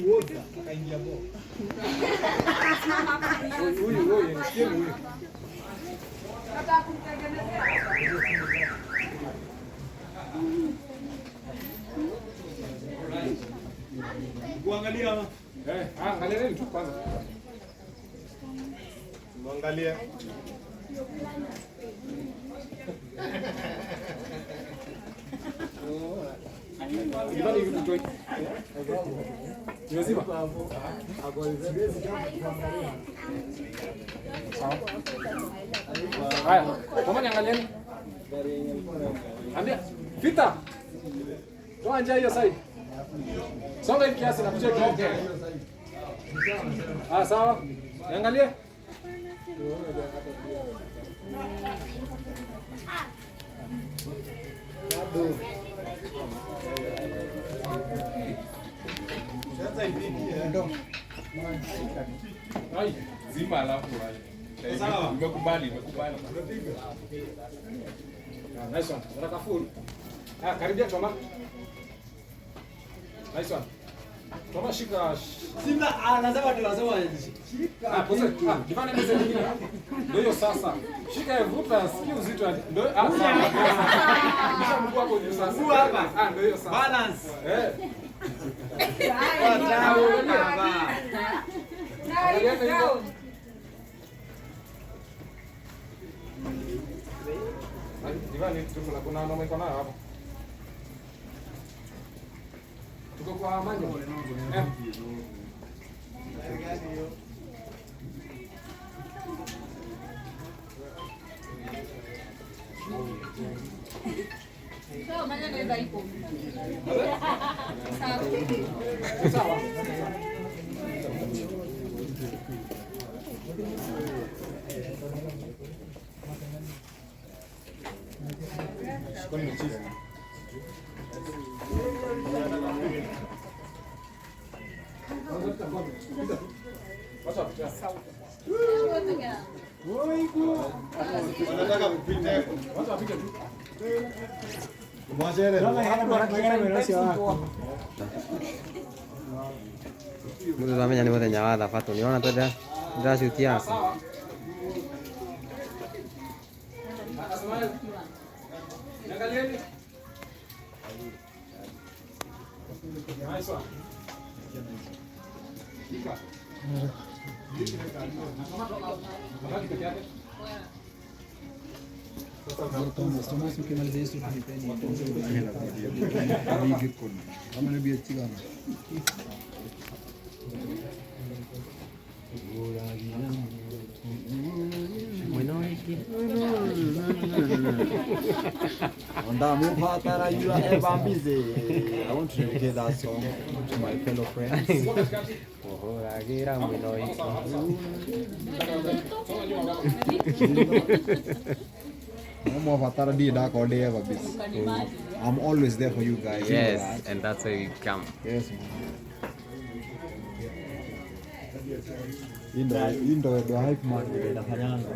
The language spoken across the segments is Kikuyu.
Kuoza akaingia bo. Huyu huyu nisikie huyu. Kuangalia ama? Eh, angalia nini tu kwanza. Muangalie. Ibali hivi tutoi. Nimezima. Sawa. Haya, mama niangalieni. Ambia, Vita. Toa njia hiyo side. Songa hivi kiasi na kucheki. Okay. Ah, sawa. Niangalie. Sasa Zima alafu hai. Sawa. Nimekubali, nimekubali. Ah, nice one. Nataka full. Ah, karibia Toma. Nice one. Toma shika. Simba anasema tunasema shika. Ah, pose. Ah, divane mzee nyingine. Ndio hiyo sasa. Shika vuta, sikia uzito. Ndio ah, sawa. Kisha mguu wako juu sasa. Mguu hapa. Ah, ndio hiyo sasa. Balance. Eh. Nice down. Divane tuko na kuna mama iko nayo hapo. Tuko kwa manyo. Eh. Sawa, maana naweza ipo. Sawa. Sawa. Kwani ni cheese? Wanataka kupita. Wacha wapige tu. Mũndũ ũramenya nĩ mũthenya wa thabatũ nĩwona twenda ndĩracutia yaku. Sawa. Asemaje? Niangalieni. Nice one. Shika. Mabaki peke yake. Ndamufatara you are ever busy. I want to dedicate that song to my fellow friends. Mũhũragĩra mwĩno Ndamufatara ndiĩ ndakorwo ndĩ ever busy. I'm always there for you guys. You know Yes, that. and that's why we come. Yes, man. Hii ndo ndo hype man ndio inafanyanga.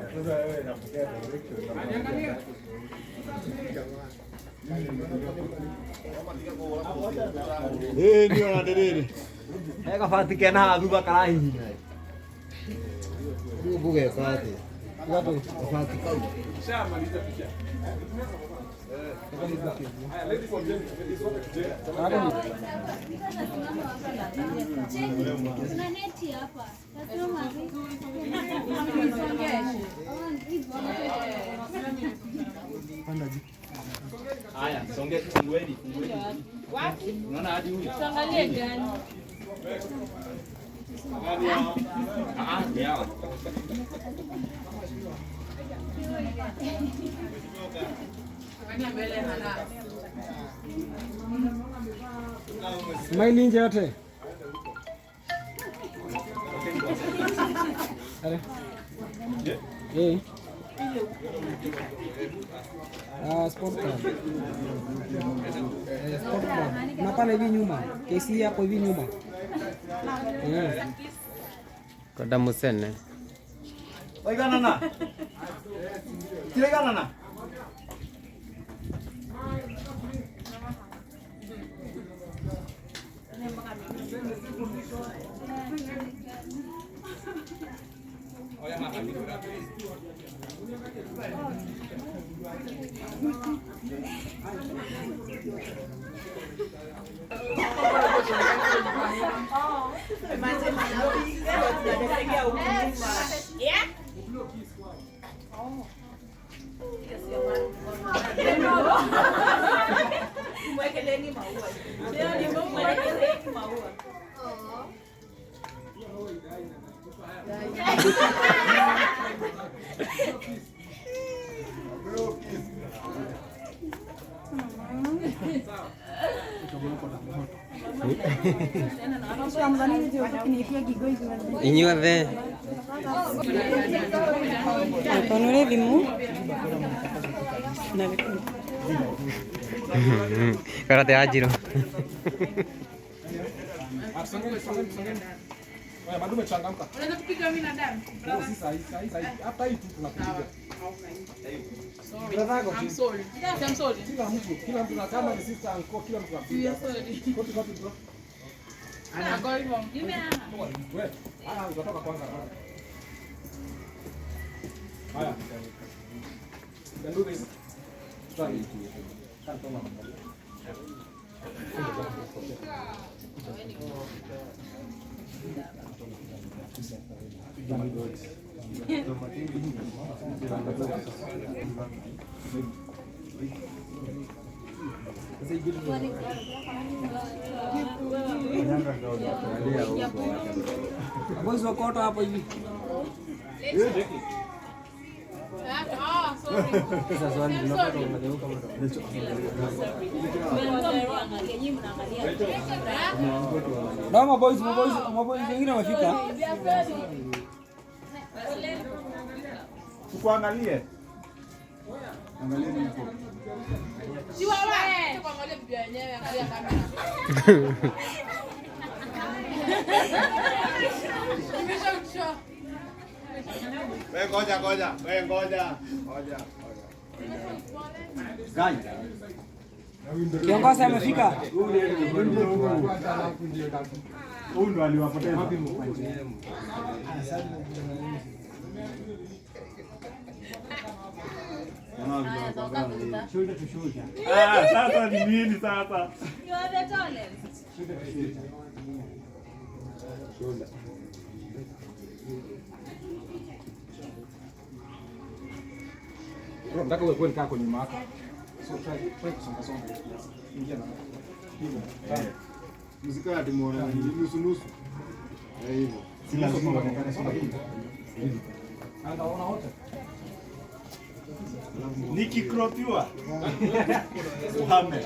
Eh, ndio na ndiriri. He gabati kena haha thutha karahihinya. Rĩu ngũgeka atĩa? Gabati kau. Shamaliza picha. Haya, ladies and gentlemen, ladies wote tuje. Kuna neti hapa. Lazima Haya, songe, fungueni, fungueni. Wapi? Unaona hadi huyu? Tuangalie gani? Ah, ni hawa. Smile nje yote. Are. Eh. Ah, sport club. Eh, sport club. Na pale hivi nyuma. KC hapo hivi nyuma. Eh. Kwenda Musene. Waiganana. Tiraiganana. Inyuothe Konore thimu karate ajiro. Oya, madume changamka. Unaweza kupiga mimi na dada. Si sahi, sahi, sahi. Hata hii tu tunakupiga. Sorry. I'm sorry. I'm sorry. Kila mtu na kama ni sister uncle, kila mtu anapiga. Kopi kopi bro. Ana hivyo. Wewe, haya utatoka kwanza. Haya. Can do this. Try. Boys wakoto hapo hivi. Ah, sorry. Sasa swali tunapata unageuka Na maboys maboys maboys wengine wamefika. Tukuangalie. Angalieni huko. Chihuahua. Tukuangalie bibi yenyewe, angalia kamera. Nimeshakuchoka. Wewe ngoja ngoja. Wewe ngoja. Ngoja. Gani? Kiongozi amefika. Huyu ndo aliwapoteza. Shoulder to shoulder. Ah, sasa ni nini sasa? You are the tallest. Shoulder to shoulder. Shoulder. Bro, nataka uwe kweli kaa kwenye nyuma yako. So try kusonga songa kiasi. Ingia na hivyo. Muziki ati muone ni nusu nusu. Eh, hivyo. Si lazima uonekane songa hivi. Anga ona wote. Nikikropiwa. Uhame.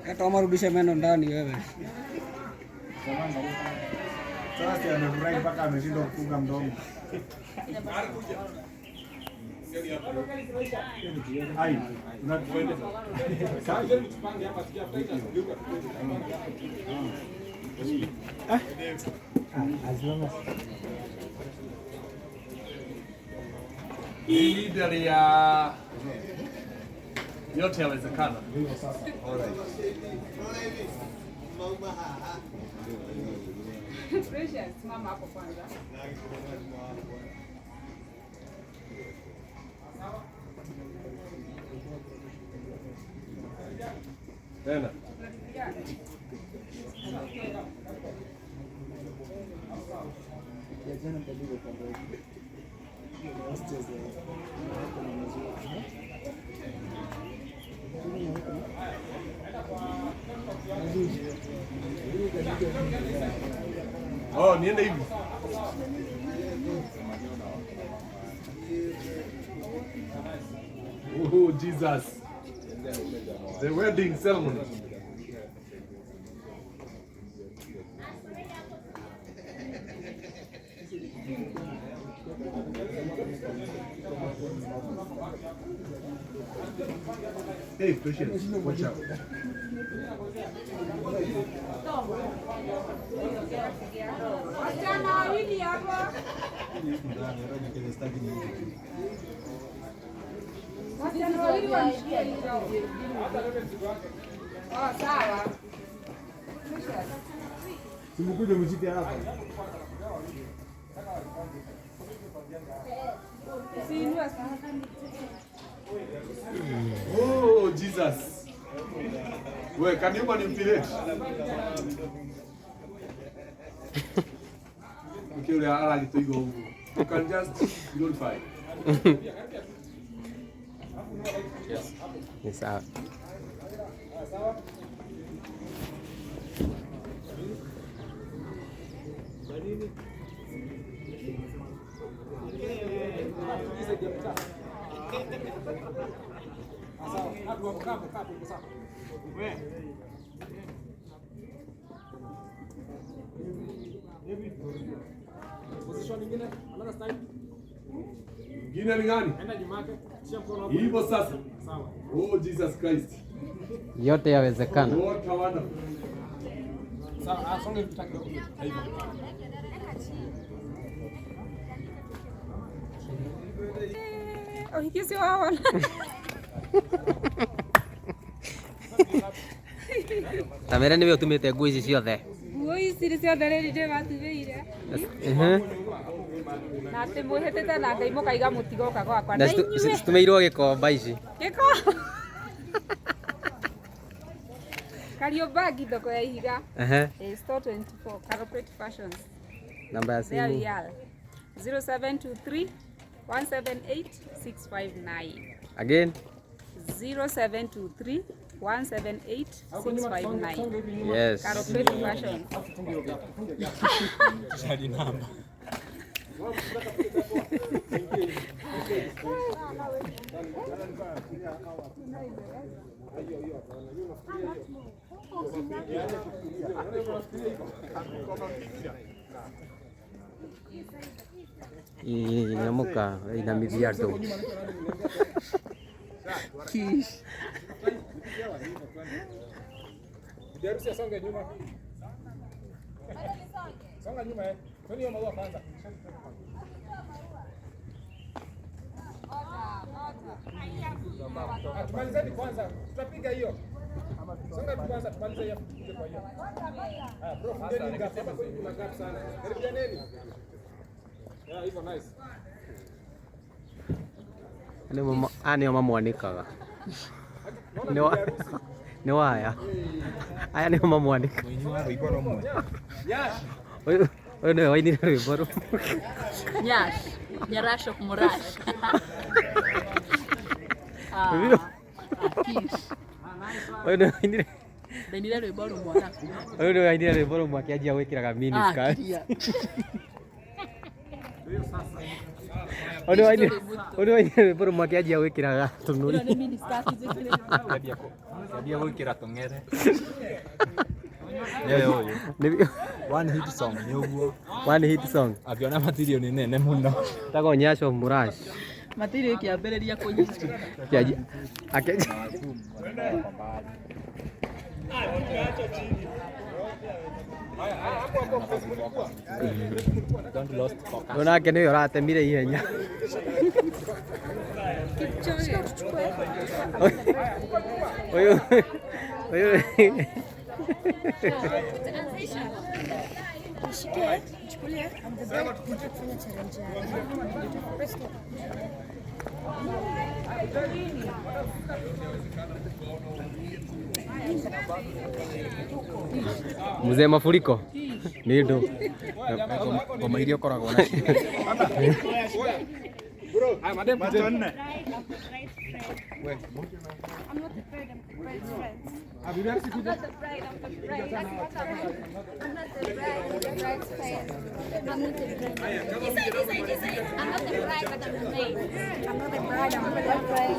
Hata kama rudisha meno ndani wewe. Sasa amefurahi mpaka ameshindwa kufunga mdomo. Ai, unatuende. As long as Ni leader ya yote yawezekana. Precious, simama hapo kwanza. Tena. Ya jana mtajibu kwa ndogo. Wasicheze hapo na mazuri. Oh, niende hivi. Oh, Jesus. The wedding ceremony. Hey, Precious, watch out. Wasichana wawili hapo. Wasichana wawili wamshikie hizo. Oh, sawa. Simukuje mshike hapa. Usiinue sana. Oh, Jesus. Wait, can you manipulate? Okay, we are like to go. You can just glorify. Ni sawa. Position nyingine, another style. Ingine ni gani? Enda nyuma yake, shia mkono hapo. Hivyo sasa. Sawa. Oh, Jesus Christ. Yote yawezekana. What a wonderful. Sawa, ah, songa hivi kidogo. Hivyo. Ũhiki ũcio wawona. Ta mere nĩwe ũtumĩte nguo ici ciothe. Nguo ici nĩ ciothe rĩrĩ ndĩmatumĩire. Mhm. Na atĩ mwĩhĩtĩte na Ngai mũkaiga mũtigoka gwakwa. Na Na inyuĩ citumĩirwo Gĩkomba ici. gĩko. Kariobangi thoko ya Ihiga. Ehe. Eh, store 24 Carpet Fashions. Namba ya There we simu. are. 0723 178 659. Again. 0723 178 659. Yes. Carpet Fashions. Inamuka inamithia andũ. Kish. Bibi harusi asonge nyuma. Songa nyuma eh. Twende hiyo maua kwanza. Ah, tumalizeni kwanza. Tutapiga hiyo. Songa tu kwanza tumalize hiyo tupige kwa hiyo. Ah, bro, fungeni gap hapa kweli kuna gap sana. Karibianeni. Yeah, hivyo nice. Aya nĩo mamwanĩkaga. Nĩ waya. Aya nĩo mamwanĩkaga. Ũyũ ũyũ nĩwe wainire rwĩmbo rũu. Nyash. Nyarasho kumurash. Kish. Ũyũ nĩwe wainire Ndainire rwĩmbo rũmwe na. ũyũ nĩwe wainire rwĩmbo rũmwe akĩanjia gwĩkĩraga miniskirt. Kiria. Ũyũ nĩwe wainire ũyũ nĩwe wainire rwĩmbo rũmwe akĩanjia gwĩkĩraga tũnũri. Ĩno nĩ miniskirt njĩkĩrĩte. Kĩambia gwĩkĩra tũng'ere. Nĩwe ũyũ. Nĩ One hit song nĩ ũguo. one hit song. Akĩona matirio nĩ nene mũno. Tagwo Nyasho Murash. Matirio ĩkĩambĩrĩria kũnyita. Akĩanjia akĩanjia Don't lost focus. Ũyũ nake nĩwe ũratemire ihenya. Ũyũ ũyũ Nishike, chukulie, I'm the bride. Kufanya challenge yake. Press stop. Mzee mafuriko ni ndo Ngoma iria ũkoragwo nacio. Haya, madem Macho nne. I'm not the bride, I'm the bride's friend. I'm not the bride, I'm the bride. I'm not the bride, I'm the bride's friend. I'm not the bride. This side, this side, this side. I'm not the bride, but I'm the maid. I'm not the bride, I'm the bride friend.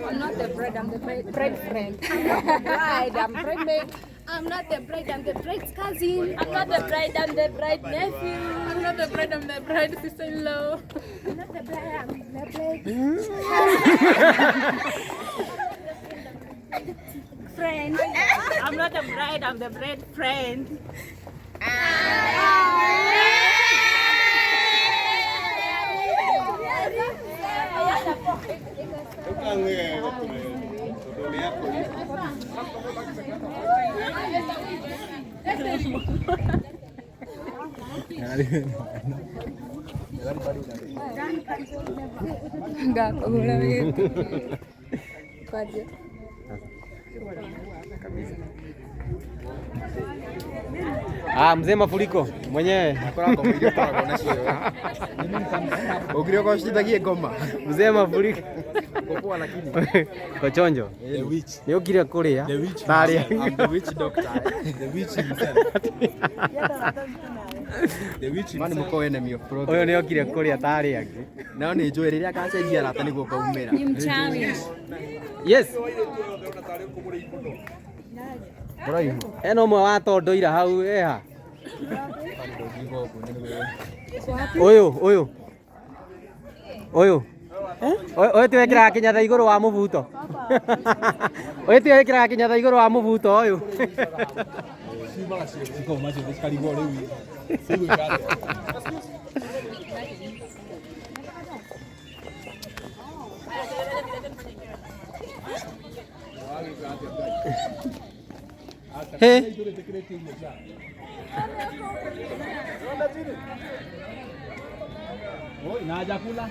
I'm not the bride, I'm the bride friend. I'm not the bride, I'm bride maid. I'm not the bride, I'm the bride's cousin. I'm not the bride, I'm the bride nephew. I'm not the bride, I'm the bride sister-in-law. I'm not the bride, I'm the bride friend. I'm not the bride, I'm the bride friend. Ngakũgũra wĩtu. Kwanjia. Ah, mzee mafuriko mwenyewe. Akora ngoma iria ũkoragwo nacio. Ũngire ũgocithagie ngoma. Mzee mafuriko. Poa lakini. Kochonjo. The witch. Nĩ ũkire kũrĩa. The witch. Tarĩa. I'm the witch doctor. The witch himself. The witch himself. Mani mũko enemy of progress. Ũyũ nĩ okire kũrĩa tarĩ angĩ. No nĩ njũĩ rĩrĩa ngacenjia arata nĩguo ngaumĩra. Ni mchawi. Yes. Ena ũmwe wa tondoira hau eha. Ũyũ ũyũ. Ũyũ. Ũyũ tiwe wĩkĩraga kĩnyatha igũrũ wa mũbuto. Ũyũ tiwe wĩkĩraga kĩnyatha igũrũ wa mũbuto ũyũ. Ciumaga ciothe cikarigwo rĩu cigwĩka atĩa? He. Oi, na hajakula.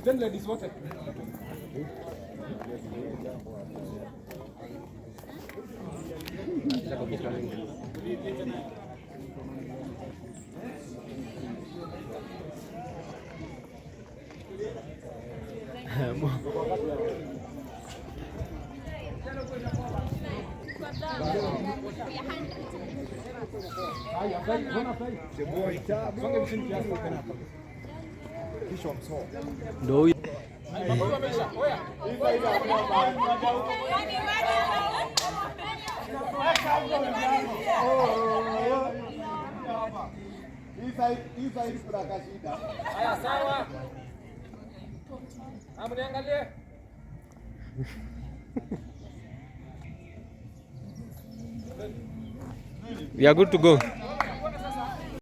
Then ladies wote. Ndio huyu. Hii side kuna kashida. Haya, sawa. Amniangalie. We are good to go.